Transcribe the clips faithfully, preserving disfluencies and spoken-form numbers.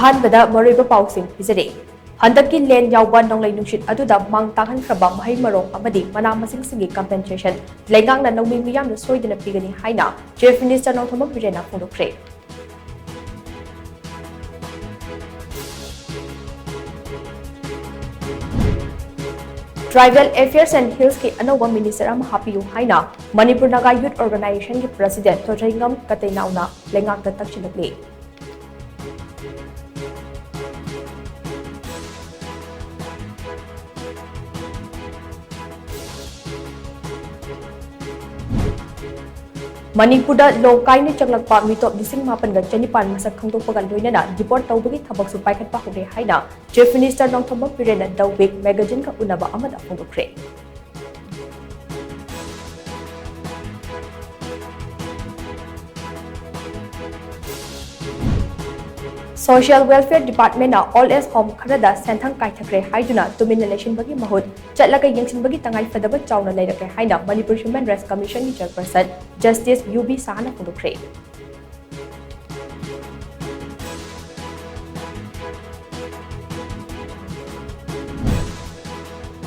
ꯑꯍꯥꯟꯕꯗ ꯃꯔꯨꯑꯣꯏꯕ ꯄꯥꯎꯁꯤꯡ ꯄꯤꯖꯔꯤ꯫ ꯍꯟꯗꯛꯀꯤ ꯂꯦꯟ ꯌꯥꯎꯕ ꯅꯣꯡꯂꯩ ꯅꯨꯡꯁꯤꯠ ꯑꯗꯨꯗ ꯃꯥꯡ ꯇꯥꯛꯍꯟꯈ꯭ꯔꯕ ꯃꯍꯩ ꯃꯔꯣꯡ ꯑꯃꯗꯤ ꯃꯅꯥ ꯃꯁꯤꯡꯁꯤꯡꯒꯤ compensation ꯂꯩꯉꯥꯛꯅ ꯂꯧꯃꯤ ꯃꯤꯌꯥꯝꯅ ꯁꯣꯏꯗꯅ ꯄꯤꯒꯅꯤ ꯍꯥꯏꯅ Chief Minister Nongthombam ꯕꯤꯔꯦꯟꯅ ꯐꯣꯡꯗꯣꯛꯈ꯭ꯔꯦ꯫ Tribal Affairs and Hillsꯀꯤ ꯑꯅꯧꯕ minister ꯑꯃ ꯍꯥꯞꯄꯤꯌꯨ ꯍꯥꯏꯅ ꯃꯅꯤꯄꯨꯔ ꯅꯥꯒꯥ Youth Organizationꯒꯤ President ꯊꯣꯏꯊꯣꯏꯉꯝ ꯀꯇꯩꯅꯥꯎꯅ ꯂꯩꯉꯥꯛꯇ ꯇꯛꯁꯤꯜꯂꯛꯂꯤ꯫ ꯃꯅꯤꯄꯨꯔꯗ ꯂꯣꯡ ꯀꯥꯏꯅ ꯆꯪꯂꯛꯄ ꯃꯤꯇꯣꯞ ꯂꯤꯁꯤꯡ ꯃꯥꯄꯟꯒ ꯆꯅꯤꯄꯥꯟ ꯃꯁꯛ ꯈꯪꯗꯣꯛꯄꯒ ꯂꯣꯏꯅꯅ deport ꯇꯧꯕꯒꯤ ꯊꯕꯛꯁꯨ ꯄꯥꯏꯈꯠꯄ ꯍꯧꯔꯦ ꯍꯥꯏꯅ Chief Minister Nongthombam ꯕꯤꯔꯦꯟꯅ The Week magazineꯒ ꯎꯅꯕ ꯑꯃꯗ ꯐꯣꯡꯗꯣꯛꯈ꯭ꯔꯦ꯫ Social Welfare Departmentꯅ old age home ꯈꯔꯗ ꯁꯦꯟꯊꯪ ꯀꯥꯏꯊꯈ꯭ꯔꯦ ꯍꯥꯏꯗꯨꯅ ꯇꯨꯃꯤꯟꯅ ꯂꯩꯁꯤꯟꯕꯒꯤ ꯃꯍꯨꯠ ꯆꯠꯂꯒ ꯌꯦꯡꯁꯤꯟꯕꯒꯤ ꯇꯉꯥꯏꯐꯗꯕ ꯆꯥꯎꯅ ꯂꯩꯔꯛꯂꯦ ꯍꯥꯏꯅ ꯃꯅꯤꯄꯨꯔ Human Rights Commissionꯒꯤ Chairperson Justice ꯌꯨ ꯕꯤ ꯁꯍꯥꯅ ꯐꯣꯡꯗꯣꯛꯈ꯭ꯔꯦ꯫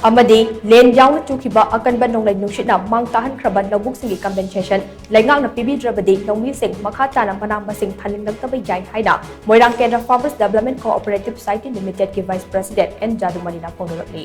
ꯑꯃꯗꯤ ꯂꯦꯟ ꯌꯥꯎꯅ ꯆꯨꯈꯤꯕ ꯑꯀꯟꯕ ꯅꯣꯡꯂꯩ ꯅꯨꯡꯁꯤꯠꯅ ꯃꯥꯡ ꯇꯥꯍꯟꯈ꯭ꯔꯕ ꯂꯧꯕꯨꯛꯁꯤꯡꯒꯤ compensation ꯂꯩꯉꯥꯛꯅ ꯄꯤꯕꯤꯗ꯭ꯔꯕꯗꯤ ꯂꯧꯃꯤꯁꯤꯡ ꯃꯈꯥ ꯇꯥꯅ ꯃꯅꯥ ꯃꯁꯤꯡ ꯊꯥꯅꯤꯡꯂꯛꯇꯕ ꯌꯥꯏ ꯍꯥꯏꯅ ꯃꯣꯏꯔꯥꯡ ꯀꯦꯟꯗ꯭ꯔ Farmers Development Cooperative Society Limitedꯀꯤ Vice President ꯑꯦꯟ ꯖꯥꯗꯨꯃꯅꯤꯅ ꯐꯣꯡꯗꯣꯔꯛꯂꯤ꯫